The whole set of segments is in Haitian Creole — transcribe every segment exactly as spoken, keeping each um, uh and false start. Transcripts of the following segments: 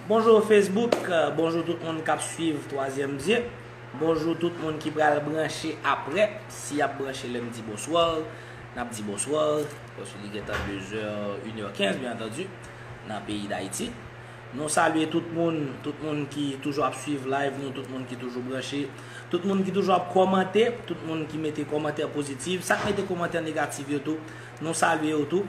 Bonjou Facebook, euh, bonjou tout moun k ap swiv Twazyèm Zye. Bonjou tout moun ki pral branche aprè. Si y ap branche lè m di bonswa, n ap di bonswa, paske li gentan de zè, inè kenz, byen antandi, nan peyi Dayiti. Nou salye tout moun, tout moun ki toujou ap swiv live nou, tout moun ki toujou branche, tout moun ki toujou ap kòmante, tout moun ki mete kòmantè pozitif, sa k mete kòmantè negatif yo tou, nou salye yo tou.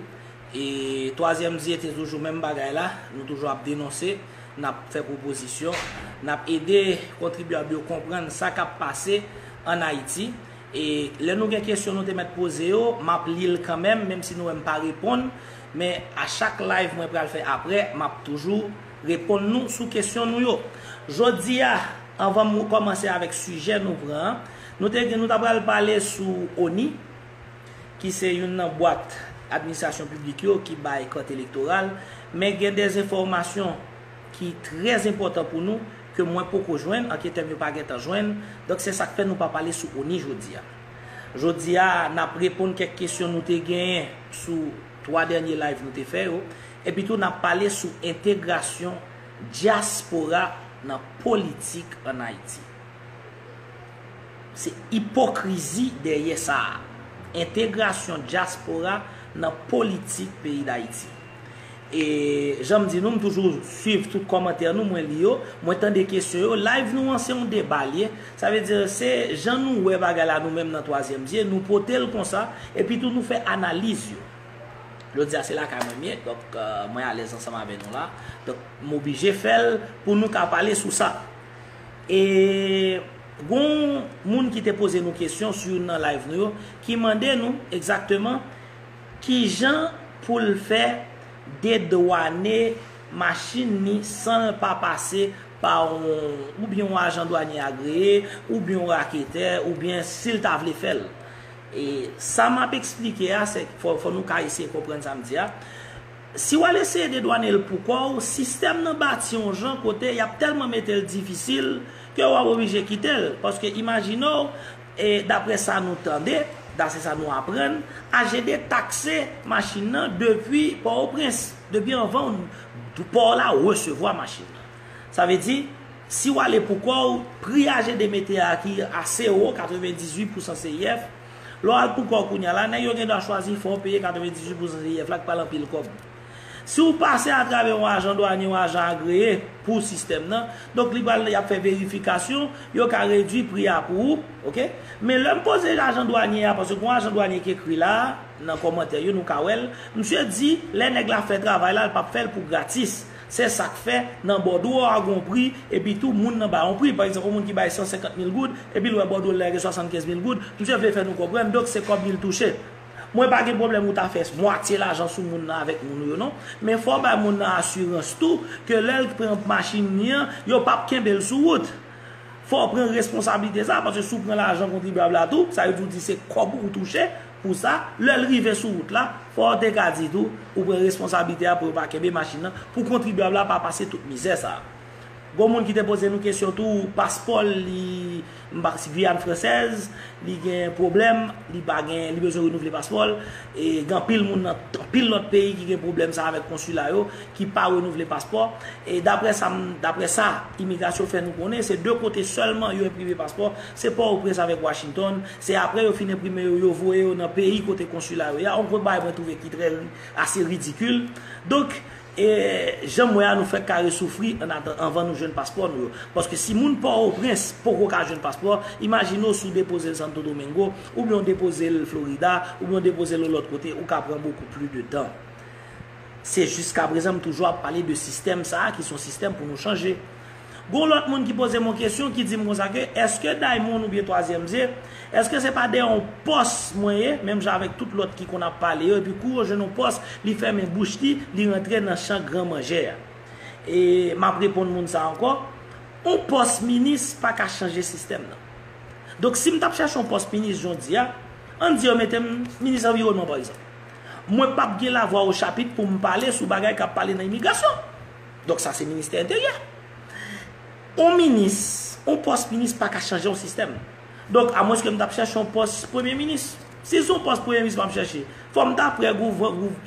E Twazyèm Zye te toujou menm bagay la, nou toujou ap denonse, n ap fè pwopozisyon, n ap ede kontribyab yo konprann sa k ap pase ann Ayiti. E lè nou gen kesyon nou te mèt poze yo, m ap li l kanmenm, menm si nou wè m pa reponn. Men a chak live mwen pral fè aprè, m ap toujou reponn nou sou kesyon nou yo. Jodi a, anvan m kòmanse avèk sijè nou pran an, nou te gen, nou ta pral pale sou ONI, ki se youn nan bwat administrasyon piblik yo ki bay kart elektoral, men gen de enfòmasyon ki trè enpòtan pou nou, ke mwen poko jwenn, anketè m yo pa gentan jwenn, donk se sa k fè nou pa pale sou ONI jodi a. Jodi a, n ap reponn kèk kesyon nou te genyen sou twa dènye live nou te fè yo, epi tou n ap pale sou entegrasyon dyaspora nan politik ann Ayiti. Se ipokrizi dèyè sa a. Entegrasyon dyaspora nan politik peyi Dayiti. E jan m di nou, m toujou swiv tout kòmantè nou, mwen li yo, mwen tande kesyon yo. Live nou an se yon deba l ye. Sa vle di, se jan nou wè bagay la nou menm nan Twazyèm Zye, nou pote l konsa, epi tou nou fè analiz yo. Jodi a se lakay mwen m ye, donk, euh, mwen alèz ansanm avè nou la. Donk, m oblije fè l pou nou ka pale sou sa. E gon moun ki te poze nou kesyon sou youn nan live nou yo, ki mande nou egzakteman kijan pou l fè dedwane machin ni san l pa pase pa yon, oubyen yon ajan dwanye agreye, oubyen yon raketè, oubyen si l ta vle fè l. E sa m ap eksplike a, se fò, fò nou ka eseye konprann sa m di a. Si w al eseye dedwane l pou kò w, sistèm nan bati yon jan kote y ap tèlman mete l difisil ke w ap oblije kite l. Paske imajine w, e, daprè sa nou tande, daprè sa nou aprann, A G D takse machin nan depi Pòtoprens, depi anvan pò la resevwa machin nan. Sa vle di, si w ale pou kò w, pri A G D mete a ki a sewo, katrevendizuit pousan C I F, lè w al pou kò w kounye a la, nèg yo gen dwa chwazi fè w peye katrevendizuit pousan C I F la, ki pa l anpil kòb. Si w pase atravè yon ajan dwanye, yon ajan agreye pou sistèm nan, donk li pral, y ap fè verifikasyon, yo ka redui pri a pou ou, oke? Men lè m poze ajan dwanye a, paske gon ajan dwanye ki ekri la, nan kòmantè yo, nou ka wè l, misye di, lè nèg la fè travay la, l p ap fè l pou gratis. Se sa k fè, nan bòdwo a gon pri, epi tou moun nan bay yon pri. Pa egzanp, yon moun ki bay san senkant mil goud, epi l wè bòdwo l la gen swasannkenz mil goud, misye vle fè nou konprann, donk se kòb li l touche. Mwen pa gen pwoblèm ou ta fè mwatye lajan sou moun nan avèk moun ou yo non, men fò w bay moun nan asirans tou ke lè l pran machin li an, yo p ap kenbe l sou wout. Fò w pran responsablite sa, paske si w pran lajan kontribyab la tou, sa vle di w di se kòb ou touche pou sa, lè l rive sou wout la, fò w te ka di tou, ou pran responsablite a pou yo pa kenbe machin nan, pou kontribyab la pa pase tout mizè sa. Gon moun ki te poze nou kesyon tou, paspò l, li, m pa, si Guyane Française, li gen pwoblèm, li pa gen, li bezwen renouvle paspò l, e gen anpil moun nan anpil lòt peyi ki gen pwoblèm sa avèk konsila yo, ki pa renouvle paspò. E daprè sa, daprè sa imigrasyon fè nou konnen, se de kote sèlman yo enprime paspò, se Pòtoprens avèk Washington, se apre yo fin enprime yo, yo voye yo nan peyi kote konsila yo ye a. Yon gwoup bagay mwen twouve ki trè, ase ridikil. Donk, e jan m wè a, nou fèk kare soufri ann atan, anvan nou jwenn paspò nou yo. Paske si moun Pòtoprens poko ka jwenn paspò, imajine w si w depoze l Santo Domingo, oubyen w depoze l Florida, oubyen w depoze l yon lòt kote, ou ka pran bokou plis de tan. Se jiskaprezan m toujou ap pale de sistèm sa a ki se yon sistèm pou nou chanje. Gon lòt moun ki poze m yon kesyon ki di m konsa ke èske Diamond oubyen Twazyèm Zye, èske se pa dèyè yon pòs mwen ye, menm jan avèk tout lòt ki konn ap pale yo, epi kou yo jwenn yon pòs, li fèmen bouch li, li rantre nan chan gran manjè a. E m ap reponn moun sa ankò, yon pòs minis pa ka chanje sistèm nan. Donk si m t ap chèche yon pòs minis jodi a, ann di yo mete m minis anviwònman pa egzanp. Mwen p ap gen lavwa o chapit pou m pale sou bagay k ap pale nan imigrasyon. Donk sa se ministè enteryè. On minis, on pòs minis pa ka chanje yon sistèm. Donk amwenske m t ap chèche yon pòs premye minis. Si se yon pòs premye minis m ap chèche, fò m ta prè pou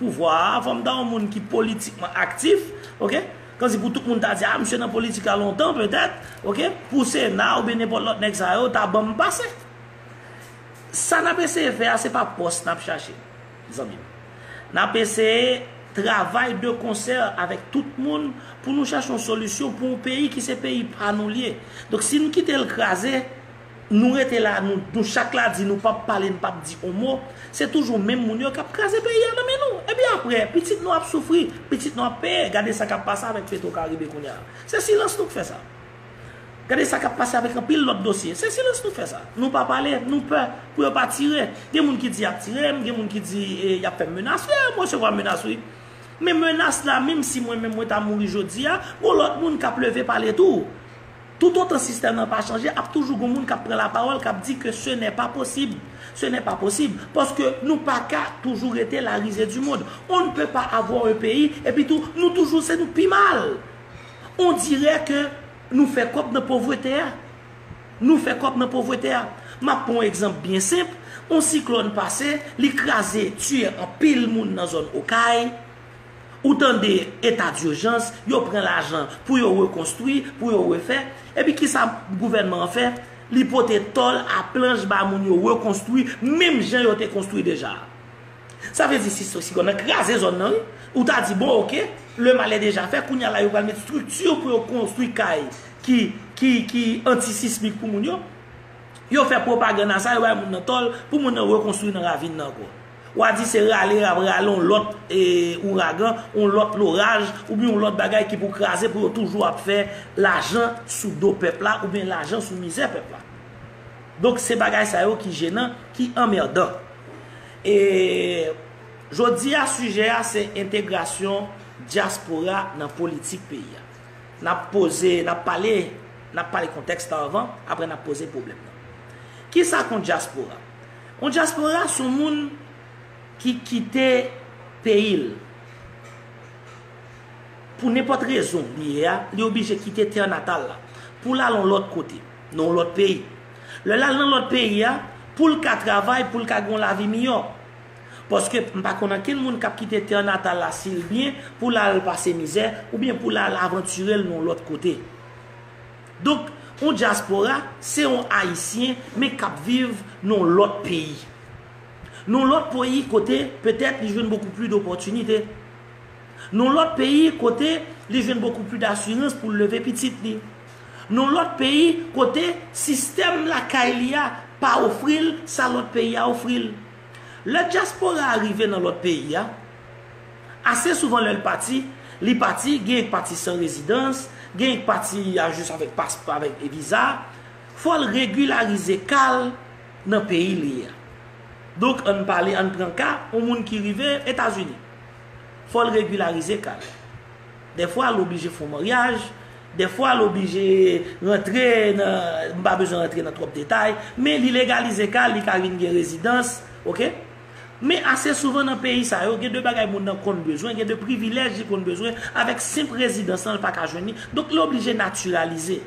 pouvwa a, fò m ta yon moun ki politikman aktif, oke? Kòmsi pou tout moun ta di, a, misye nan politik la lontan, petèt, oke, pou Sena oubyen nenpòt lòt nèg sa yo ta ban m pase. Sa n ap eseye fè a, se pa pòs n ap chache, zanmi m. N ap eseye travay de konsè avèk tout moun pou nou chache yon solisyon pou yon peyi ki se peyi pa nou l ye. Donk, si nou kite l kraze, nou rete la, nou, nou chak la di nou p ap pale, nou p ap di yon mo, se toujou menm moun yo k ap kraze peyi a nan men nou. Epi apre, pitit nou ap soufri, pitit nou ap peye. Gade sa k ap pase avèk Petro Caribe kounye a. Se silans nou k fè sa. Gade sa k ap pase avèk anpil lòt dosye. Se silans nou fè sa. Nou pa pale, nou pè pou yo pa tire. Gen moun ki di y ap tire m, gen moun ki di, e, y ap fè m menas. Wi, mwen resevwa menas, wi. Men menas la, menm si mwen menm mwen ta mouri jodi a, gon lòt moun k ap leve pale tou. Toutotan sistèm nan pa chanje, ap toujou gon moun k ap pran lapawòl, k ap di ke ce n'est pas possible. Ce n'est pas possible. Paske nou pa ka toujou rete la risée du monde. On ne peut pas avoir un pays, epi tou, nou toujou se nou pi mal. On dirait que nou fè kòb nan povrete a. Nou fè kòb nan povrete a. M ap pran yon egzanp byen senp. On siklòn pase, li kraze, tiye anpil moun nan zòn Okay. Ou tande eta dijans, yo pran lajan pou yo rekonstwi, pou yo refè. Epi kisa gouvènman an fè? Li pote tòl a planch ba moun yo rekonstwi, menm jan yo te konstwi deja a. Sa vle di si, si, si konnen kraze zòn nan, wi. Ou ta di, bon, oke, le mal est déjà fait, kounye a la, yo pral met estrikti pou yo konstwi kay ki, ki, ki antisismik pou moun yo. Yo fè pwopagann a sa, yo bay moun nan tòl pou moun nan rekonstwi nan ravin nan ankò. W a di se rale, y ap rale yon lòt, e, ouragan, yon lòt loraj, oubyen yon lòt bagay ki pou kraze, pou yo toujou ap fè lajan sou do pèp la, oubyen lajan sou mizè pèp la. Donk, se bagay sa yo ki jenan, ki anmèdan. E, jodi a, sijè a, se entegrasyon dyaspora nan politik peyi a. N ap poze, n ap pale, n ap pale kontèks la anvan, apre n ap poze pwoblèm nan. Kisa k yon dyaspora? Yon dyaspora se yon moun ki kite peyi l. Pou nenpòt rezon li ye a, li oblije kite tè natal la pou l al yon lòt kote, nan yon lòt peyi. Lè l al nan lòt peyi a, pou l ka travay, pou l ka gen yon lavi miyò. Paske m pa konn ankenn moun k ap kite tè natal la si l byen pou l al pase mizè, oubyen pou l al avantire l nan yon lòt kote. Donk, yon dyaspora, se yon Ayisyen, men k ap viv nan yon lòt peyi. Nan yon lòt peyi kote, petèt, li jwenn beaucoup plus d'opportunités. Nan yon lòt peyi kote li jwenn beaucoup plus d'assurance pou l leve pitit li. Nan yon lòt peyi kote sistèm lakay li a pa ofri l sa lòt peyi a ofri l. Lè dyaspora a rive nan lòt peyi a, ase souvan lè l pati, li pati, gen k pati san rezidans, gen k pati a jis avèk paspò, avèk viza, fò l regilarize ka l nan peyi li a. Donk, ann pale, ann pran ka yon moun ki rive Etazini. Fò l regilarize ka l. Dèfwa, l oblije fè yon maryaj. Dèfwa, l oblije rantre nan, m pa bezwen rantre nan twòp detay, men li legalize ka l, li ka vin gen rezidans, oke? Men ase souvan nan peyi sa yo, gen de bagay moun nan konn bezwen, gen de privilèj li konn bezwen, avèk senp rezidans lan, l pa ka jwenn li. Donk, li oblije natiralize.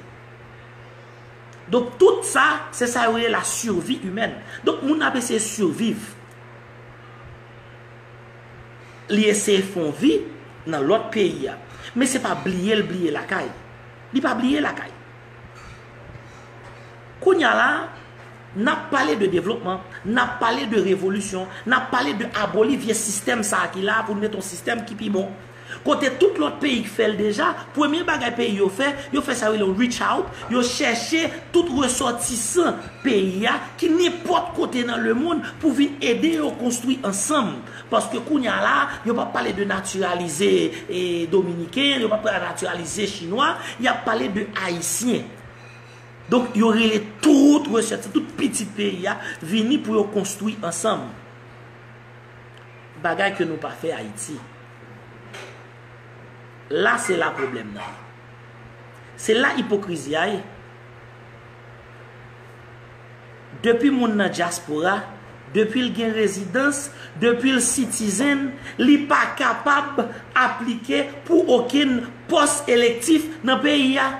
Donk, tout sa, se sa yo rele la survie humaine. Donk, moun ap eseye siviv. Li eseye fè yon vi nan lòt peyi a. Men se pa bliye l bliye lakay. Li pa bliye lakay. Kounye a la, n ap pale de devlopman, n ap pale de revolisyon, n ap pale de aboli vye sistèm sa a ki la a pou n met yon sistèm ki pi bon. Kote tout lòt peyi k fè l deja, premye bagay peyi yo fè, yo fè sa yo rele reach out, yo chèche tout resòtisan peyi a ki nenpòt kote nan lemonn pou vin ede yo konstwi ansanm. Paske kounye a la, yo p ap pale de natiralize, e, dominiken, yo p ap pale natiralize chinwa, y ap pale de ayisyen. Donk, yo rele tout resòtisan, tout pitit peyi a, vini pou yo konstwi ansanm. Bagay ke nou pa fè Ayiti. La, se la pwoblèm nan ye. Se la ipokrizi a ye. Depi moun nan dyaspora, depi l gen rezidans, depi l citizen, li pa kapab aplike pou okenn pòs elektif nan peyi a.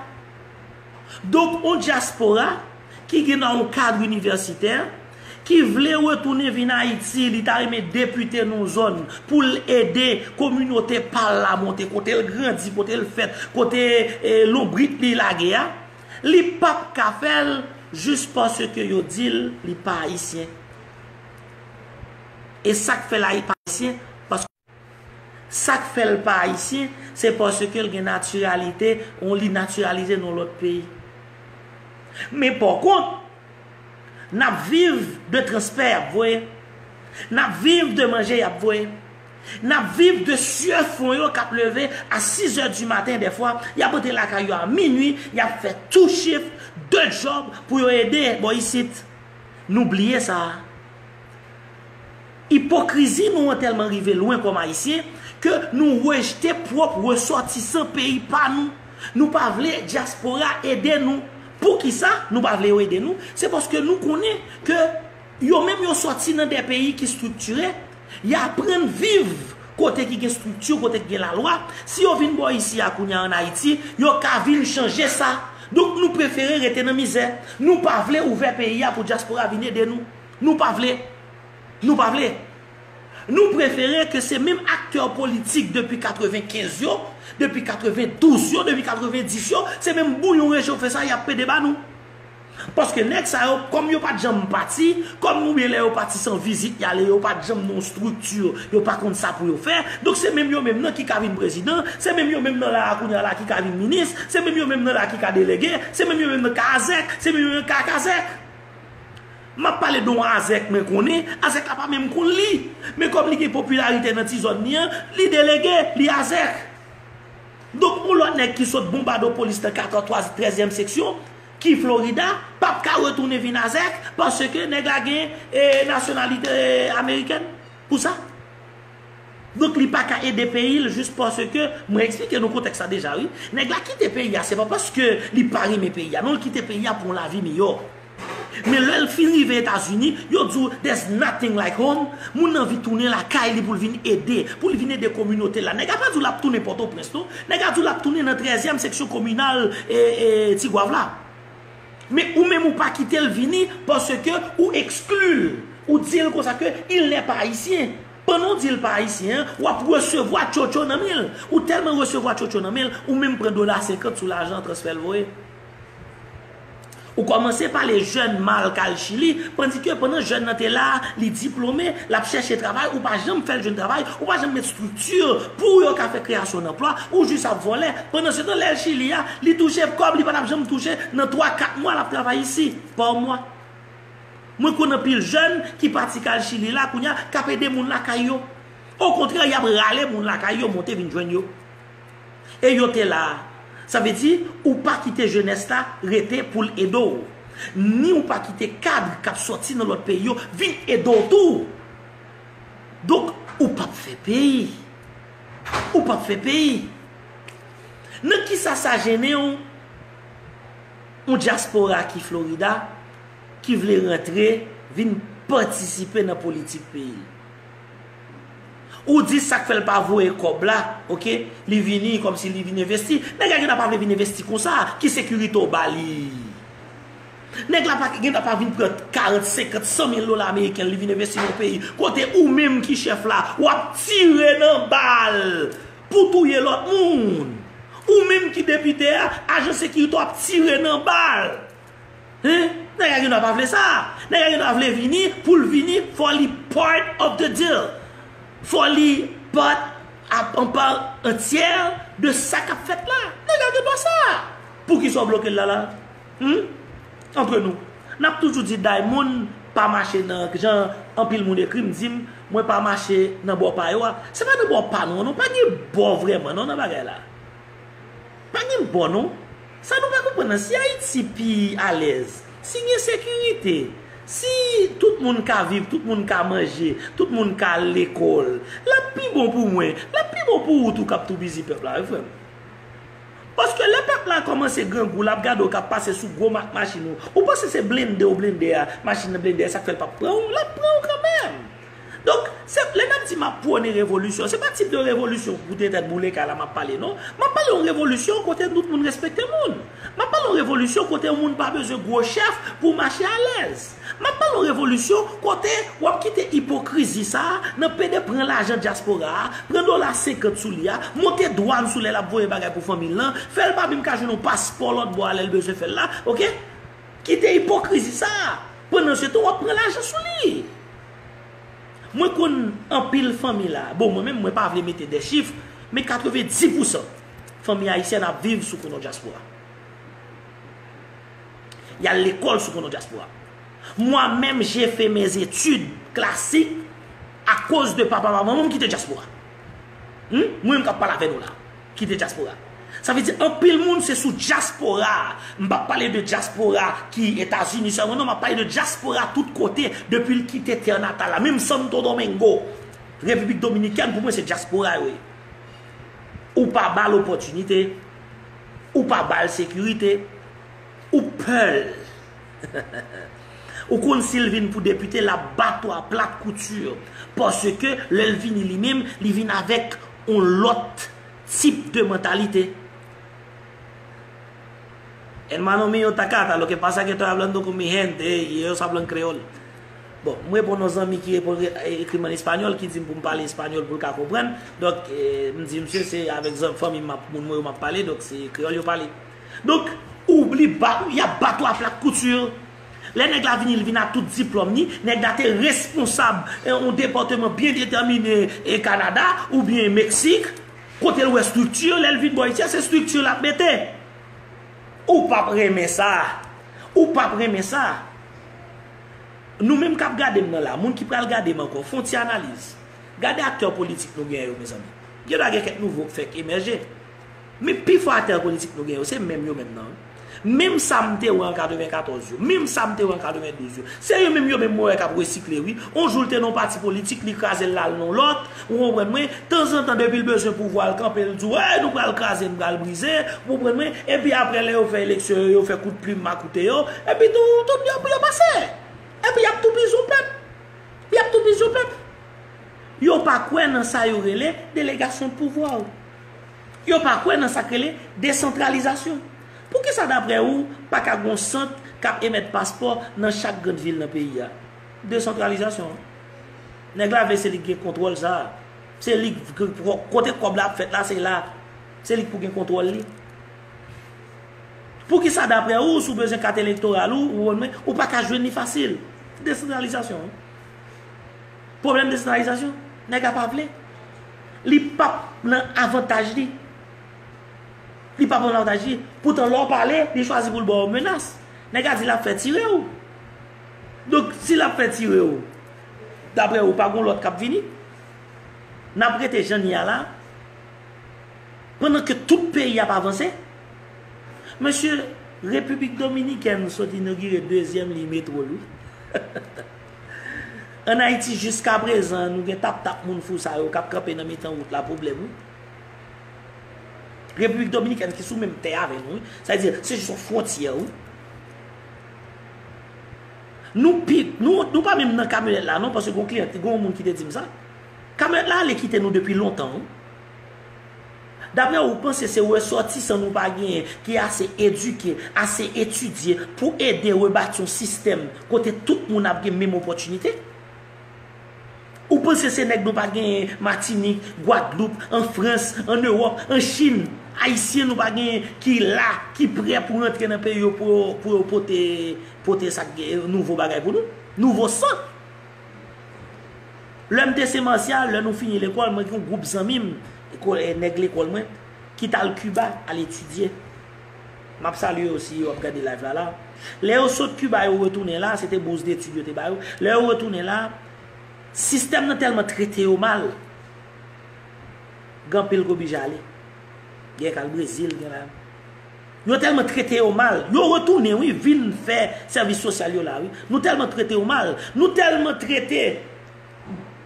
Donk, yon dyaspora ki gen nan yon kad inivèsitè, ki vle retounen vin Ayiti, li ta renmen depite nan zòn pou l ede kominote pa l la monte, kote l grandi, kote l fèt, kote eh, lonbrit li lage a, li p ap ka fè l jis paske yo di l li pa ayisyen. E sa k fè l pa ayisyen, paske sa k fè l pa ayisyen, se paske l gen natiralite, ou li natiralize nan lòt peyi. Men pa kont, n ap viv de transfè y ap voye. N ap viv de manje y ap voye. N ap viv de syè fon yo k ap leve a sis è di maten dèfwa, y ap antre lakay yo a minui, y ap fè tou chif, de djòb pou yo ede bò isit. Nou bliye sa a. Ipokrizi nou an tèlman rive lwen kòm Ayisyen ke nou rejte pwòp resòtisan peyi pa nou. Nou pa vle dyaspora ede nou. Poukisa nou pa vle yo ede nou? Se paske nou konnen ke yo menm yo sòti nan de peyi ki estriktire, y aprann viv kote ki gen estrikti, kote ki gen lalwa. Si yo vin bò isi a kounye a ann Ayiti, yo ka vin chanje sa. Donk nou prefere rete nan mizè. Nou pa vle ouvè peyi a pou dyaspora vin ede nou. Nou pa vle. Nou pa vle. Nou prefere ke se menm aktè politik depi katrevenkenz yo, depi katrevendouz yo, depi katrevendis yo, se menm bouyon rechofe sa y ap pede ba nou. Paske nèg sa yo, kòm yo pa t janm pati, kòm oubyen lè yo pati se an vizit y ale, yo pa t janm nan yon estrikti, yo pa konn sa pou yo fè. Donk se menm yo menm nan ki ka vin prezidan, se menm yo menm nan la a kounye a la ki ka vin minis, se menm yo menm nan la ki ka delege, se menm yo menm nan ka azèk, se menm yo menm ka kazèk. M ap pale de yon azèk mwen konnen, azèk la pa menm konn li. Men kòm li gen popilarite nan ti zòn li an, li delege, li azèk. Donk yon lòt nèg ki sot Bonbadopolis nan katòz, trèzyèm seksyon, ki Florida, p ap ka retounen vin azèk, paske nèg la gen eh, nasyonalite eh, amerikèn pou sa. Donk li pa ka ede peyi l jis paske, mwen eksplike nou kontèks la deja wi. Nèg la kite peyi a, se pa paske li pa renmen peyi a, non, li kite peyi a pou yon lavi miyò. Men lè l fin rive Etazini, yo di w there's nothing like home, moun nan anvi tounen lakay li pou l vin ede, pou l vin ede kominote l la. Nèg la pa di w l ap tounen Pòtoprens non, nèg la di w l ap tounen nan trèzyèm seksyon kominal eh, eh, Tigwav la. Men ou menm ou pa kite l vini paske ou ekskli l. Ou di l konsa ke il n'est pas haïtien. Pandan w di l pa ayisyen an, w ap resevwa tchotcho nan men l. Ou tèlman resevwa tchotcho nan men l, ou menm pran dola senkant sou lajan an transfè l voye. Ou kòmanse pale jèn mal k al Chili, pandike pandan jèn nan te la, li diplome, l ap chèche travay, ou pa janm fè l jwenn travay, ou pa janm met estrikti pou yo ka fè kreyasyon danplwa, ou jis ap vòlè. Pandansetan, lè l Chili a, li touche kòb li pa t ap janm touche nan twa, kat mwa l ap travay isi, pa mwa. Mwen konn anpil jèn ki pati k al Chili la kounye a, k ap ede moun lakay yo. Okontrè, y ap rale moun lakay yo monte vin jwenn yo. E yo te la a. Sa vle di, ou pa kite jenès la rete pou l ede w. Ni ou pa kite kad k ap sòti nan lòt peyi yo vin ede w tou. Donk, ou p ap fè peyi. Ou p ap fè peyi. Nan kisa sa jennen w? Yon dyaspora ki Florida, ki vle rantre, vin patisipe nan politik peyi l. Ou di sa k fè l pa voye kòb la, oke, li vini kòmsi li vin envesti. Nèg la gentan pa vle vin envesti konsa, ki sekirite w ba li? Nèg la pa gentan pa vin pran karant, senkant, san mil dola ameriken li vin envesti nan yon peyi kote ou menm ki chèf la, w ap tire nan bal pou touye lòt moun. Ou menm ki depite a, ajan sekirite w ap tire nan bal. Hein? Nèg la gentan pa vle sa. Nèg la gentan vle vini, pou l vini, fò li part of the deal. Fò li part ap an pa antyè de sa k ap fèt la. Nèg la gentan sa. Poukisa w bloke l la la? Hmm? Antre nou. N ap toujou di Diamond pa mache nan jan anpil moun ekri m di m, mwen pa mache nan bò pa yo a. Se pa nan bò pa nou an non, pa gen bò vrèman non nan bagay la. Pa gen bò non. Sa nou pa konprann nan, si Ayiti pi alèz, si gen sekirite, si tout moun ka viv, tout moun ka manje, tout moun ka al lekòl, l ap pi bon pou mwen, l ap pi bon pou ou tou k ap toupizi pèp la wi frè m. Paske lè pèp la kòmanse grangou, l ap gade w k ap pase sou gwo mak machin ou. Ou panse se blende w blende a, machin nan blende a, sa k fè l p ap pran w? L ap pran w kanmenm. Donk, se, lè n ap di m ap pwone revolisyon, se pa tip de revolisyon pou te tèt boule kay la m ap pale non. M ap pale yon revolisyon kote tout moun respekte moun. M ap pale yon revolisyon kote yon moun pa bezwen gwo chèf pou mache alèz. M ap pale w revolisyon kote w ap kite ipokrizi sa a nan pede pran lajan dyaspora a, pran dola senkant sou li a, monte dwàn sou lè l ap voye bagay pou fanmi l lan, fè l pa menm ka jwenn yon paspò lòt bò a lè l bezwen fè l la, oke? Kite ipokrizi sa a. Pandansetan, w ap pran lajan sou li. Mwen konn anpil fanmi la. Bon, mwen menm, mwen pa vle mete de chif, men katrevenndis pousan fanmi ayisyèn ap viv sou konon dyaspora. Y al lekòl sou konon dyaspora. Moi menm, j'ai fait mes études classiques à cause de papa, maman m ki te dyaspora. Hmm? Mwen menm k ap pale avè nou la, ki te dyaspora. Sa vle di, anpil moun se sou dyaspora. M p ap pale de dyaspora ki Etazini sèlman, non, m ap pale de dyaspora tout kote, depi l kite tè natal la, menm Santo Domingo, Repiblik Dominikèn, pou mwen se dyaspora yo ye. Ou pa ba l opòtinite, ou pa ba l sekirite, ou pè l. Ou konn si l vin pou depite, l ap bat ou a plat kouti. Paske lè l vini li menm, li vin avèk yon lòt tip de mantalite. Hermano mío, ta acá, lo que pasa que estoy hablando con mi gente, y ellos hablan creol. Bon, m reponn yon zanmi ki reponn, ekri m an espanyòl, ki di m pou m pale espanyòl pou l ka konprann. Donk, eh, m di, "Msye, se avèk zan-, fanmi m ap, moun mwen yo m ap pale, donk se kreyòl yo pale." Donk, ou, li ba, y ap bat ou a plat kouti. Lè nèg la vini, li vin ak tout diplòm li, nèg la te responsab, eh, yon depatman byen detèmine, eh, Kanada oubyen Meksik, kote l wè estrikti, lè l vin bò isi a, se estrikti l ap mete. Ou p ap renmen sa. Ou p ap renmen sa. Nou menm k ap gade m nan la, moun ki pral gade m ankò, fè yon ti analiz. Gade aktè politik nou genyen yo, mezanmi. Gen dwa gen kèk nouvo k fèk emèje. Men pifò aktè politik nou genyen yo, se menm yo menm nan. Menm sa m te wè an katrevenkatòz yo, menm sa m te wè an katrevendouz yo, se yo menm yo menm mwen wè k ap resikle, wi. On jou l te nan yon pati politik, li kraze l, l al nan yon lòt, ou konprann mwen? Tanzantan, depi l bezwen pouvwa, l kanpe, l di w, "Hey, nou pral kraze, nou pral brize," ou konprann mwen? Epi apre, lè yo fè eleksyon yo, yo fè kout plim makoute yo, epi tou, tout yo, yo pase. Epi y ap toupizi yon pèp. Y ap toupizi yon pèp. Yo pa kwè nan sa yo rele delegasyon de pouvwa. Yo pa kwè nan sa k rele desantralizasyon. Poukisa, daprè ou, pa ka gen yon sant k ap emèt paspò nan chak grann vil nan peyi a? Desantralizasyon. Nèg la vle se li k gen kontwòl sa a. Se li k, kote kòb la ap fèt la, se la. Se li k pou gen kontwòl li. Poukisa, daprè ou, si w bezwen kat elektoral ou, ou konn mwen, ou pa ka jwenn li fasil? Desantralizasyon. Pwoblèm desantralizasyon, nèg la pa vle. Li p ap nan avantaj li. Li p ap nan avantaj li. Poutan, lè w pale, li chwazi pou l ba w menas. Nèg la di l ap fè tire w. Donk, si l ap fè tire w, daprè ou, pa gon lòt k ap vini? N ap rete jan n ye a la? Pandan ke tout peyi ap avanse, mesye, Repiblik Dominikèn sot inogire dezyèm liy metwo l, wi. Ann Ayiti, jiskaprezan, nou gen tap-tap moun fou sa yo k ap kanpe nan mitan wout la, pwoblèm, wi. Repiblik Dominikèn ki sou menm tè avè nou, wi. Sa vle di, se jis yon fwontyè, wi. Nou pi, nou, nou pa menm nan kamyonèt la, non, paske gon kliyan, gon moun ki te di m sa. Kamyonèt la ale kite nou depi lontan, wi. Daprè ou, ou panse se resòtisan nou pa genyen ki ase edike, ase etidye pou ede rebati yon sistèm kote tout moun ap gen menm opòtinite? Ou panse se nèg nou pa genyen Matinik, Gwadloup, an Frans, an Ewòp, an Chin, Ayisyen nou pa genyen ki la, ki prè pou rantre nan peyi yo pou yo, pou yo pote, pote sa k gen nouvo bagay pou nou? Nouvo san. Lè m te Sen Masya, lè nou fini lekòl, mwen gen yon gwoup zanmi m, ko-, eh, nèg lekòl mwen, ki t al Kiba, al etidye. M ap salye yo si yo ap gade live la la. Lè yo sot Kiba, yo retounen la, se te bous detid yo te ba yo. Lè yo retounen la, sistèm nan tèlman trete yo mal, gen anpil k oblije ale. Gen k al Brezil, gen la. Yo tèlman trete yo mal. Yo retounen, wi, vin fè sèvis sosyal yo la, wi. Nou tèlman trete yo mal. Nou tèlman trete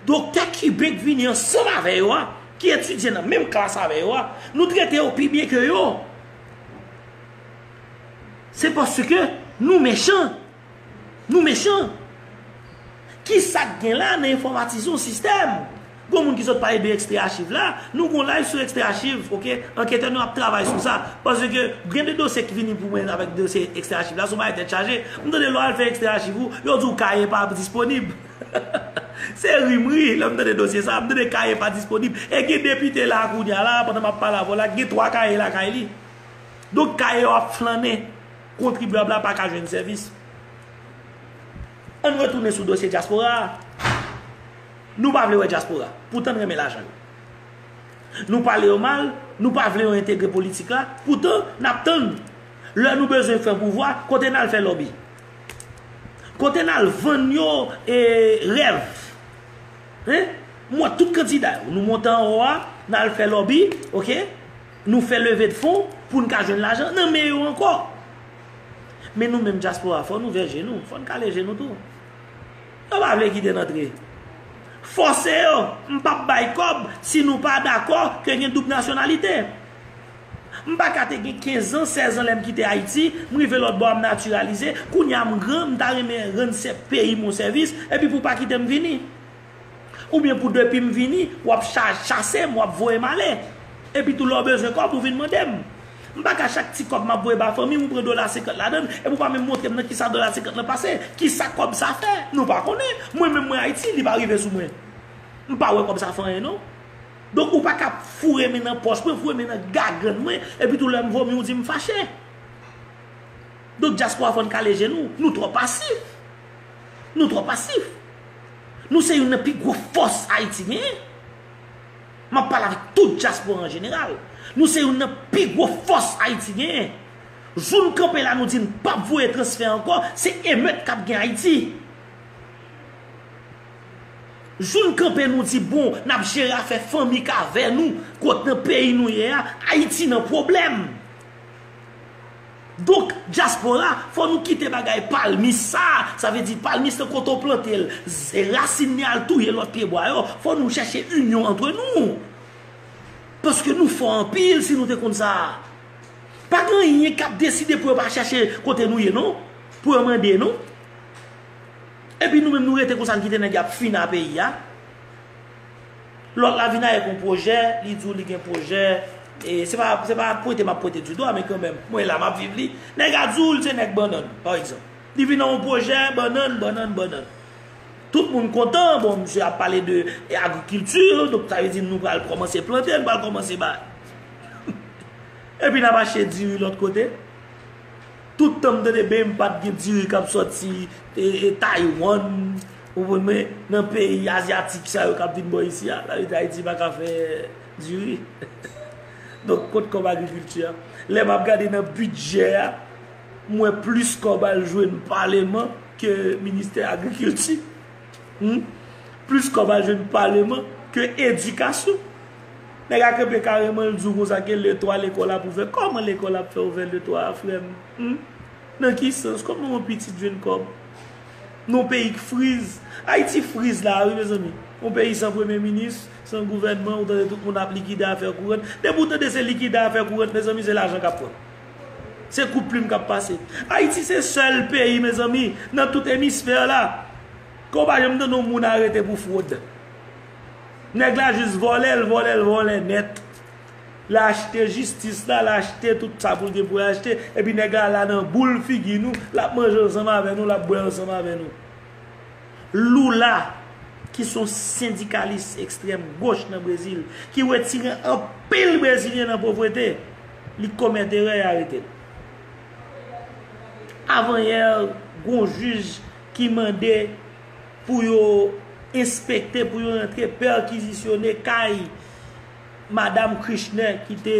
doktè kiben k vini ansanm avè yo a, ki etidye nan menm klas avè yo a, nou trete yo pi byen ke yo. Se paske nou mechan. Nou mechan. Ki sa k gen la nan enfòmatize yon sistèm? Gon moun ki sot pale de Extrait Archives la, nou gon live sou Extrait Archives, oke? Anketè nou ap travay sou sa. Paske gen de dosye ki vini pou mwen avèk dosye Extrait Archives la, se yon bagay tèt chaje. M tande lè w al fè Extrait Archives ou, yo di w kaye pa disponib. Se ri m ri, lè m tande dosye sa, m tande kaye pa disponib. E gen depite la kounye a la, pandan m ap pale avè w la, gen twa kaye lakay li. Donk, kaye yo ap flannen. Kontribyab la pa ka jwenn sèvis. Ann retounen sou dosye dyaspora a. Nou pa vle wè dyaspora. Poutan n renmen lajan yo. Nou pale yo mal, nou pa vle yo entegre politik la. Poutan, n ap tann. Lè nou bezwen fè pouvwa, kote n al fè lòbi? Kote n al vann yo, e, rèv? Hein? M wè tout kandida yo. Nou monte anwo a, n al fè lòbi, oke? Nou fè leve de fon pou n ka jwenn lajan nan men yo ankò. Men nou menm dyaspora, fò nou vèje nou, fò n kale je nou tou. Yo pa vle kite n antre. Fòse yo, m p ap bay kòb si nou pa dakò ke gen doub nasyonalite. M pa ka te gen kenz an, sèz an lè m kite Ayiti, m rive lòt bò a m natiralize, kounye a m gran, m ta renmen rann sè-, peyi m yon sèvis, epi pou w pa kite m vini. Oubyen pou depi m vini, w ap cha-, chase m, w ap voye m ale. Epi tou lè w bezwen kòb, ou vin mande m. M pa ka chak ti kòb m ap voye ba fanmi m, ou pran dola senkant ladan l, epi w pa menm montre m nan kisa dola senkant lan pase, kisa kòb sa fè. Nou pa konnen. Mwen menm mwen Ayiti, li pa rive sou mwen. M pa wè kòb sa fè anyen non. Donk ou pa ka foure men nan pòch mwen, foure men nan gagann mwen, epi tou lè m vomi ou di m fache. Donk dyaspora fò n kale je nou, nou twò pasif. Nou twò pasif. Nou se youn nan pi gwo fòs Ayiti genyen. M ap pale avèk tout dyaspora an jeneral. Nou se youn nan pi gwo fòs Ayiti genyen. Jou n kanpe la nou di n p ap voye transfè ankò, se emèt k ap gen Ayiti. Jou n kanpe nou di bon, n ap jere afè fanmi k avè nou, kot nan peyi nou ye a, Ayiti nan pwoblèm. Donk, dyaspora, fò nou kite bagay palmis sa, sa vle di palmis nan kote w plante l, z-, rasin li al touye lòt pyebwa yo, fò nou chèche inyon antre nou. Paske nou fò anpil si nou te konn sa. Pa gen anyen k ap deside pou yo pa chèche kote nou ye non, pou yo mande non. Epi nou menm nou rete konsa n kite nèg y ap fina peyi a. Lòt la vin avèk yon pwojè, li di w li gen pwojè. E se pa, se pa pwente m ap pwente di dwa, men kanmenm, mwen la m ap viv li. Nèg a di w li se nèg bannann, pa egzanp. Li vin ak yon pwojè bannann, bannann, bannann. Tout moun kontan, bon, misye ap pale de, e, agrikilti, donk sa vle di nou pral kòmanse plante, nou pral kòmanse bay. Epi n ap achte diri lòt kote. Tout tan m tande ben m pa t gen diri k ap sòti, e, e, Taiwan, ou konprann, nan peyi azyatik sa yo k ap vin bò isi a. Sa vle di Ayiti pa ka fè diri. Donk, kot kòb agrikilti a? Lè m ap gade nan bidjè a, m wè plis kòb al jwenn paleman ke ministè agrikilti. Hmm? Plis kòb al jwenn paleman ke edikasyon. Nèg la kanpe kareman, l di w konsa ke letwa lekòl ap ouvè. Kòman lekòl ap fè ouvè letwa a, frè m? Hmm? Nan ki sans? Kòman yon pitit jwenn kòb? Nan yon peyi k friz. Ayiti friz la, wi, mezanmi. Yon peyi san premye minis, san gouvènman, ou tande tout moun ap likide afè kourant. Depi w tande se likide afè kourant, mezanmi, se lajan k ap pran. Se kout plim k ap pase. Ayiti se sèl peyi, mezanmi, nan tout emisfè la, ke w pa janm tande yon moun arete pou fwod. Nèg la jis vòlè, l vòlè, l vòlè nèt. L achte jistis la, l achte tout sa pou l gen pou l achte, epi nèg la la nan boul figi nou, l ap manje ansanm avè nou, l ap bwè ansanm avè nou. Lula, ki se yon sendikalis ekstrèm goch nan Brezil, ki retire anpil Brezilyen nan povrete, li komèt erè, y arete l. Avanyè, gon jij ki mande pou yo enspekte, pou yo rantre pèkizisyone kay Madam Kirchner ki te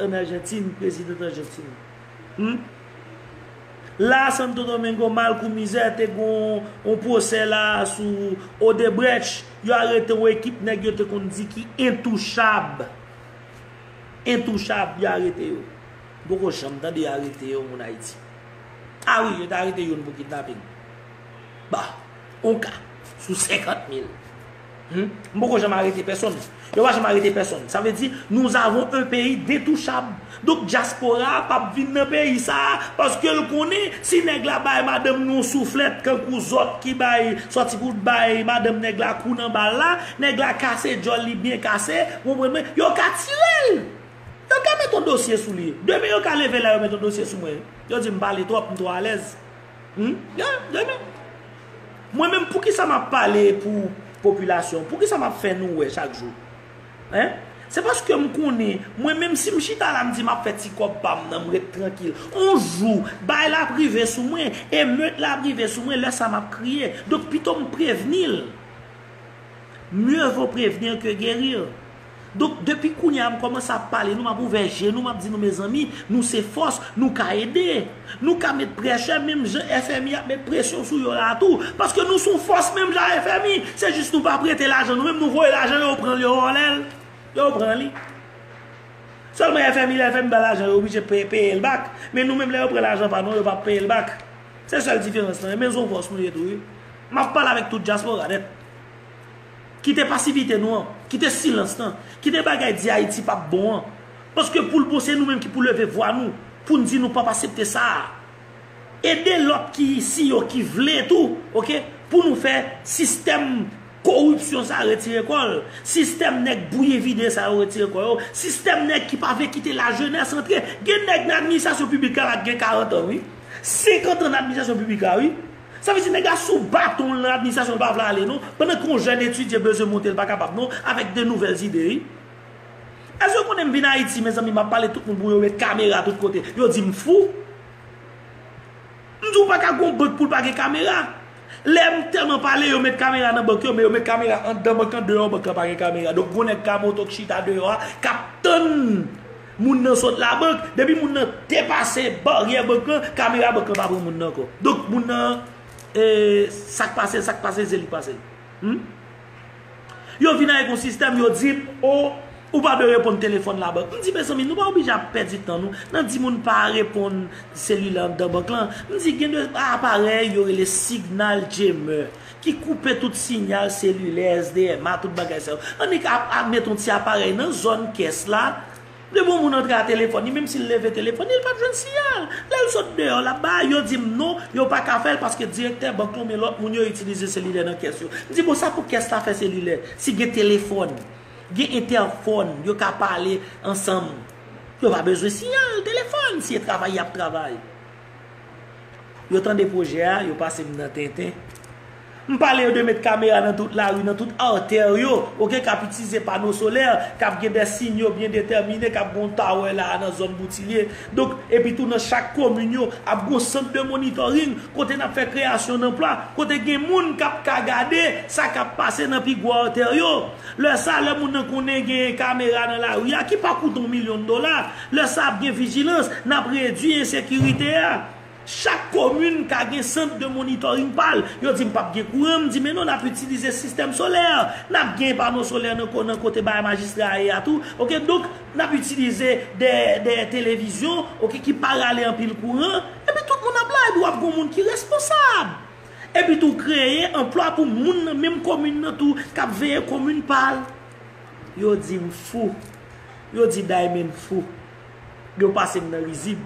ann Ajantin, prezidan Ajantin. Hmm? La, Santo Domingo, mal kou mizè, te gon yon pwosè la sou Odebrecht, yo arete yon ekip nèg yo te konn di ki entouchab. Entouchab, yo arete yo. M poko janm tande yo arete yon moun Ayiti. A wi, yo te arete youn pou kidnaping. Ba, yon ka, sou senkant mil. Hmm? M poko janm arete pèsonn. Yo pa janm arete pèsonn. Sa vle di, nous avons un pays détouchable. Donk, dyaspora a p ap vin nan peyi sa a, paske l konnen, si nèg la bay madanm nou yon souflèt, kankou zòt ki bay, sòti pou bay madanm nèg la kou nan bal la, nèg la kase djòl li byen kase, ou konprann mwen, yo ka tire l. Yo ka met yon dosye sou li. Demen yo ka leve la, yo met yon dosye sou mwen. Yo di m pale twòp, m twò alèz. Hmm? Ya, demen. Mwen menm, poukisa m ap pale pou popilasyon? Poukisa m ap fè nou wè chak jou? Hein? Se paske m konnen, mwen menm si m chita la, m di m ap fè ti kòb pa m nan, m ret trankil. On jou, bay la ap rive sou mwen, emet la ap rive sou mwen, lè sa m ap kriye. Donk, pito m prevni l. Mieux vaut prévenir que guérir. Donk, depi kounye a, m kòmanse ap pale nou, m ap ouvè je nou, m ap di nou, mezanmi, nou se fòs, nou ka ede. Nou ka met prèshè, menm jan F M I ap met presyon sou yo la tou. Paske nou se yon fòs, menm jan F M I. Se jis nou pa prete lajan nou, menm nou voye lajan, yo pran l, yo vòlè l. Yo pran li. Sèlman F M I, lè F M I ba lajan, yo oblije peye, peye l bak. Men nou menm, lè yo pran lajan pa nou, yo p ap peye l bak. Se sèl diferans lan. Men se yon fòs nou ye tou, wi. M ap pale avèk tout dyaspora nèt. Kite pasivite nou an, kite silans lan, kite bagay di Ayiti p ap bon an. Paske pou l bon, se nou menm ki pou leve vwa nou, pou n di nou p ap aksepte sa a. Ede lòt ki isi yo ki vle tou, oke, pou nou fè sistèm koripsyon sa a retire kò l, sistèm nèg bouyi vide sa yo retire kò yo, sistèm nèg ki pa vle kite lajenès antre. Gen nèg nan administrasyon piblik la la ki gen karant an, wi. Senkant an nan administrasyon piblik la, wi. Sa vle di nèg la sou baton l nan administrasyon, l pa vle ale non. Pandan ke yon jèn etidyan bezwen monte, l pa kapab non, avèk de nouvèl ide, wi. Èske w konnen m vin Ayiti, mezanmi, m ap pale tout moun pou yo met kamera tout kote. Yo di m fou. M di w pa ka gon bank pou l pa gen kamera. Lè m tèlman pale, yo met kamera nan bank yo, men yo met kamera anndan bank lan, deyò bank lan pa gen kamera. Donk, gon nèg ka moto k chita deyò a, k ap tann moun nan sot labank. Depi moun nan depase baryè bank lan, kamera bank lan pa pran moun nan ankò. Donk, moun nan, e, sa k pase l, sa k pase l, se li k pase l. Hmm? Yo vin avèk yon sistèm, yo di m, o, ou pa dwe reponn telefòn labank. M di, mezanmi, nou pa oblije ap pèdi tan nou nan di moun pa reponn selilè anndan bank lan. M di, gen de aparèy yo rele signal jammer ki koupe tout sinyal selilè, S D M A, tout bagay sa yo. Annik ap, ap met yon ti aparèy nan zòn kès la. Depi yon moun antre a telefòn li, menm si l leve telefòn li, li p ap jwenn siyal. Lè l sot deyò, l ap ba, yo di m non, yo pa ka fè l paske direktè bank lan oubyen lòt moun yo itilize selilè nan kès yo. M di, bon, sa pou kès la fè selilè? Si gen telefòn, gen entèfòn, yo ka pale ansanm. Yo pa bezwen siyal telefòn, si e travay y ap travay. Yo tande pwojè a, yo pase m nan tenten. M pale yo de met kamera nan tout lari, nan tout atè yo, oke, k ap itilize pano solè, k ap gen de sinyo byen detèmine, k ap gen yon tawè la a nan zòn Boutilye. Donk, epi tou nan chak komin yo, ap gen yon sant de monitoring, kote n ap fè kreyasyon danplwa, kote gen moun k ap ka gade sa k ap pase nan pi gwo atè yo. Lè sa, lè moun nan konnen gen kamera nan lari a, ki pa koute yon milyon dola, lè sa ap gen vijilans, n ap redui ensekirite a. Chak komin ka gen sant de monitoring pa l. Yo di m p ap gen kouran, m di men non, n ap itilize sistèm solè. N ap gen pano solè nan ko-, nan kote bagay majistra a ye a tou. Oke, donk, n ap itilize de, de televizyon, oke, ki pa rale anpil kouran. Epi tout moun ap la, epi w ap gen yon moun ki responsab. Epi tou kreye anplwa pou moun nan menm komin nan tou, k ap veye komin pa l. Yo di m fou. Yo di Diamond fou. Yo pase m nan rizib.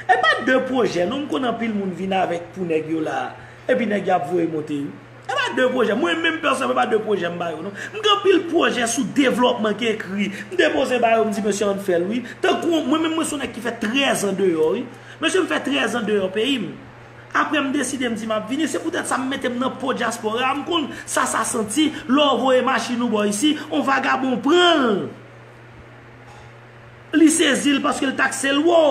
E pa de pwojè non, m konn anpil moun vin avèk pou nèg yo la. Epi nèg yo ap voye monte wi. E pa de pwojè. Mwen menm pèsonèlman, e pa de pwojè m ba yo non. M gen anpil pwojè sou devlòpman ki ekri. M depoze ba yo, m di mesye ann fè l wi. Tankou mwen menm mwen se yon nèg ki fè trèz an deyò wi. Mesye m fè trèz an deyò peyi m. Apre m deside m di m ap vini, se poutèt sa m mete m nan po dyaspora a, m konn sa sa santi, lè w voye machin ou bò isi, on vagabon pran l. Li sezi l paske l takse l wo.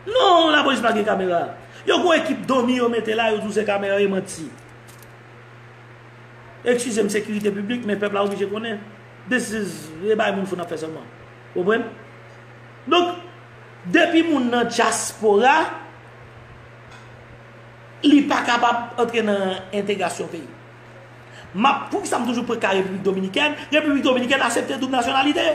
Non, lapolis pa gen kamera. Yo gon ekip dòmi yo mete la, yo di w se kamera, e manti. Eskize m, sekirite piblik, men pèp la oblije konnen. This is, e bay moun fou n ap fè sèlman. Konprann? Donk, depi moun nan dyaspora, li pa kapab antre nan entegrasyon peyi. M ap, poukisa m toujou pran ka Repiblik Dominikèn? Repiblik Dominikèn aksepte doub nasyonalite.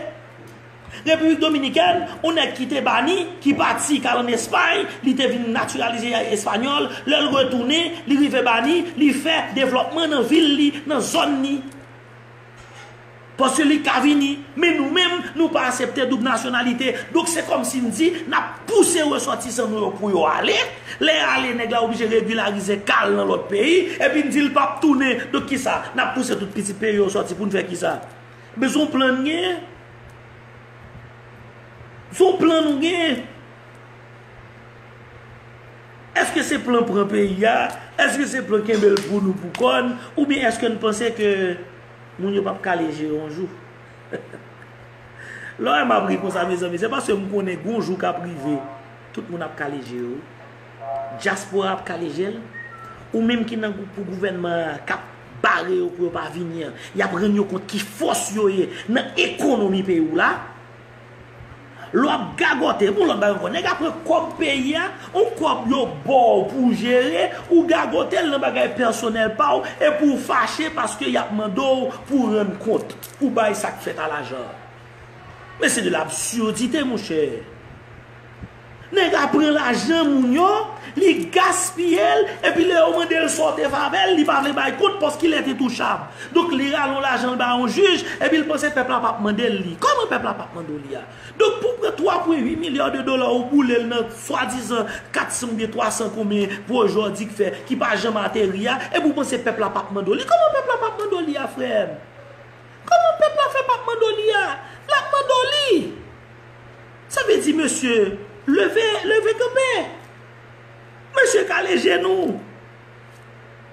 Repiblik Dominikèn, yon nèg ki te bani, ki pati, k al ann Espay, li te vin natiralize espanyòl, lè l retounen, li rive bani, li fè devlòpman nan vil li, nan zòn li. Paske li ka vini, men nou menm, nou pa aksepte doub nasyonalite. Donk, se kòmsi n di, n ap pouse resòtisan nou yo pou yo ale. Lè y ale, nèg la oblije regilarize ka l nan lòt peyi, epi n di l p ap tounen. Donk, kisa? N ap pouse tout pitit peyi yo sòti pou n fè kisa? Men se yon plan n genyen. Se yon plan nou genyen. Èske se plan pran peyi a? Èske se plan kenbe l pou nou pou kò n? Oubyen èske n panse ke moun yo p ap kale je yo yon jou? Lè w wè m ap ri konsa, mezanmi, se paske m konnen gon jou k ap rive, tout moun ap kale je yo. Dyaspora ap kale je l. Ou menm ki nan gou-, pou gouvènman an k ap bare yo pou yo pa vini an, y ap rann yo kont ki fòs yo ye nan ekonomi peyi w la. Lè w ap gagote, pou lòt bagay ankò, nèg ap pran kòb peyi a, yon kòb yo ba w pou w jere, ou gagote l nan bagay pèsonèl pa w, epi w fache paske y ap mande w pou w rann kont, pou w bay sa k fèt a lajan an. Men se de labsurdite, monchè. Nèg la pran lajan moun yo, li gaspiye l, epi lè yo mande l sa w te fè avè l, li pa vle bay kont paske il est intouchable. Donk, li rale yon lajan l ba yon jij, epi l panse pèp la p ap mande l li. Kòman pèp la p ap mande w li a? Donk, pou w pran twa pwen uit milya de dola, ou boule l nan swadizan kat san oubyen twa san konbyen pwojè w di k fè, ki pa janm ateri a, epi w panse pèp la p ap mande w li. Kòman pèp la p ap mande w li a, frè m? Kòman pèp la fè p ap mande w li a? L ap mande w li. Sa vle di, mesye, leve, leve kanpe. Mesye, kale je nou.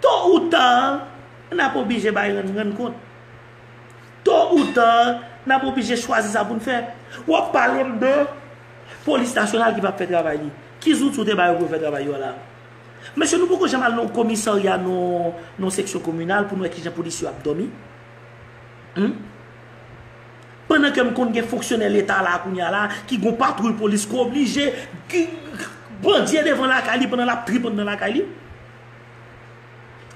To ou ta, n ap oblije bay rann, rann kont. To ou ta, n ap oblije chwazi sa pou n fè. W ap pale m de polis nasyonal ki p ap fè travay li. Ki zouti w te ba yo pou yo fè travay yo a la? Mesye, nou poko janm al nan yon komisarya, nan, nan yon seksyon kominal pou n wè kijan polis yo ap dòmi? Hmm? Pandan ke m konn gen fonksyonè leta la kounye a la, ki gon patwouy polis, ki oblije, ki, bandi devan lakay li pandan l ap trip anndan lakay li.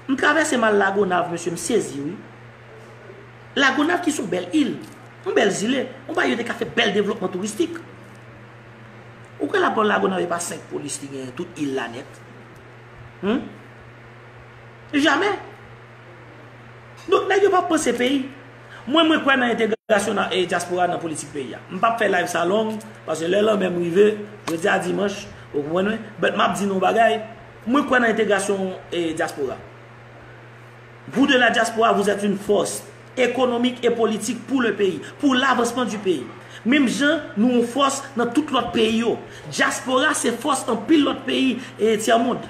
M travèse m al Lagonav, mesye, m sezi, wi. Lagonav ki se yon bèl il, yon bèl zile, yon bagay yo te ka fè bèl devlopman touristik. Ou kwè la pòl Lagonav e pa senk polis li genyen tout il la nèt? Hmm? Jamè. Donk, nèg yo p ap panse peyi. Mwen, mwen kwè nan entegrasyon nan, e, dyaspora nan politik peyi a. M p ap fè live sa long, paske lè lanmè m rive, jodi a dimanch, ou konprann mwen? But m ap di nou yon bagay, mwen kwè nan entegrasyon, e, dyaspora. Vous de la diaspora, vous êtes une force économique et politique pour le pays, pour l'avancement du pays. Menm jan nou yon fòs nan tout lòt peyi yo. Dyaspora se fòs anpil lòt peyi e tyè mond.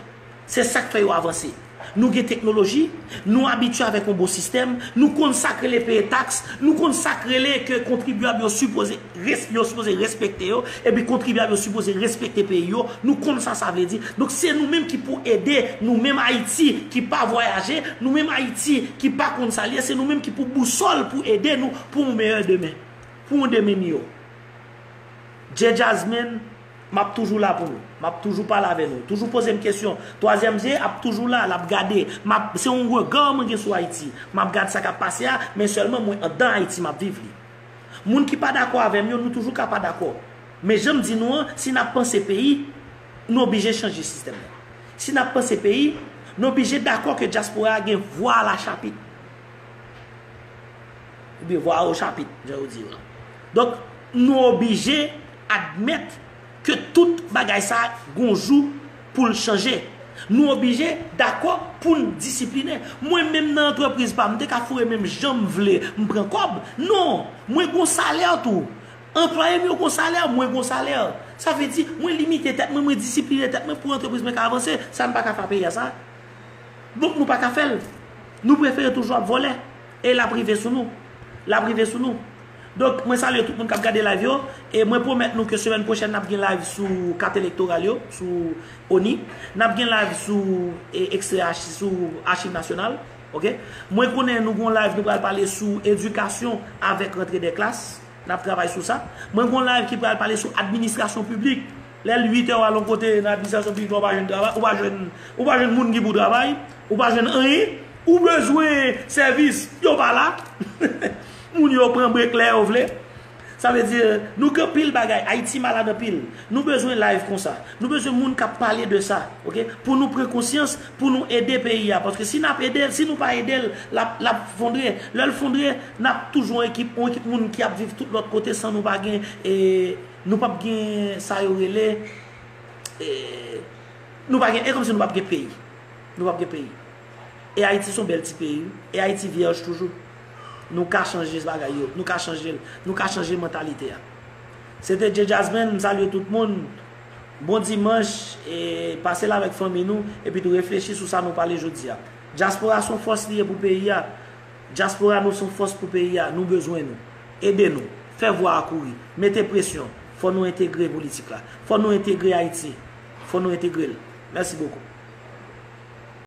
Se sa k fè yo avanse. Nou gen teknoloji, nou abitye avèk yon bon sistèm, nou konn sa k rele peye taks, nou konn sa k rele ke kontribyab yo sipoze res-, yo sipoze respekte yo, epi kontribyab yo sipoze respekte peyi yo. Nou konn sa sa vle di. Donk, se nou menm ki pou ede, nou menm Ayiti ki pa vwayaje, nou menm Ayiti ki pa konn sa l ye, se nou menm ki pou bousòl pou ede nou pou yon meyè demen, pou yon demen miyò. Djè Jasmine, m ap toujou la pou nou. M ap toujou pale avè nou. Toujou poze m kesyon. Twazyèm je ap toujou la, l ap gade. M ap, se yon rega mwen gen sou Ayiti. M ap gade sa k ap pase a, men sèlman mwen anndan Ayiti m ap viv li. Moun ki pa dakò avè m yo, nou toujou ka pa dakò. Men jan m di nou an, si n ap panse peyi, nou oblije chanje sistèm nan. Si n ap panse peyi, nou oblije dakò ke dyaspora a gen vwa a la chapit. Oubyen vwa o chapit, jan yo di yo la. Donk, nou oblije admèt ke tout bagay sa gon jou pou l chanje. Nou oblije dakò pou n disiplinen. Mwen menm nan antrepriz pa m, m te ka foure men m jan m vle, m pran kòb. Non, mwen gon salè tou. Anplwaye m yo gon salè, mwen gon salè. Sa vle di, mwen limite tèt mwen, mwen disiplinen tèt mwen pou antrepriz mwen ka avanse. Sa n pa ka fè a peyi a sa. Donk nou pa ka fè l. Nou prefere toujou ap vòlè. E l ap rive sou nou. L ap rive sou nou. Donk, mwen salye tout moun k ap gade live yo. E mwen pwomèt nou ke semèn pwochèn, n ap gen live sou kat elektoral yo, sou ONI. N ap gen live sou, e, ekstrè achi-, sou Achiv Nasyonal. Oke? Mwen konnen nou gon live, nou pral pale sou edikasyon avèk rantre dè klas. N ap travay sou sa. Mwen gon live ki pral pale sou administrasyon piblik. Lè l uit è w al yon kote nan administrasyon piblik la, ou pa jwenn travay, ou pa jwenn, ou pa jwenn moun ki pou travay, ou pa jwenn anyen, ou bezwen sèvis, yo pa la. Moun yo pran brek lè yo vle. Sa vle di, nou gen pil bagay. Ayiti malad anpil. Nou bezwen live konsa. Nou bezwen moun k ap pale de sa, ok? Pou nou pran konsyans, pou nou ede peyi a. Paske si n ap ede l, si nou pa ede l, l ap, l ap fondre. Lè l fondre, n ap toujou yon ekip, yon ekip moun ki ap viv tout lòt kote san nou pa gen, e, nou p ap gen sa yo rele, e, nou pa gen, e kòmsi nou p ap gen peyi. Nou p ap gen peyi. E Ayiti se yon bèl ti peyi, wi. E Ayiti vyèj toujou. Nou ka chanje bagay yo, nou ka chanje l, nou ka chanje mantalite a. Se te Dje Jasmine, m salye tout moun. Bon dimanch, e pase l avèk fanmi nou, epi tou reflechi sou sa nou pale jodi a. Dyaspora se yon fòs li ye pou peyi a. Dyaspora nou se yon fòs pou peyi a, nou bezwen nou. Ede nou, fè vwa a kouri, mete presyon. Fò nou entegre politik la. Fò nou entegre Ayiti. Fò nou entegre l. Mèsi bokou.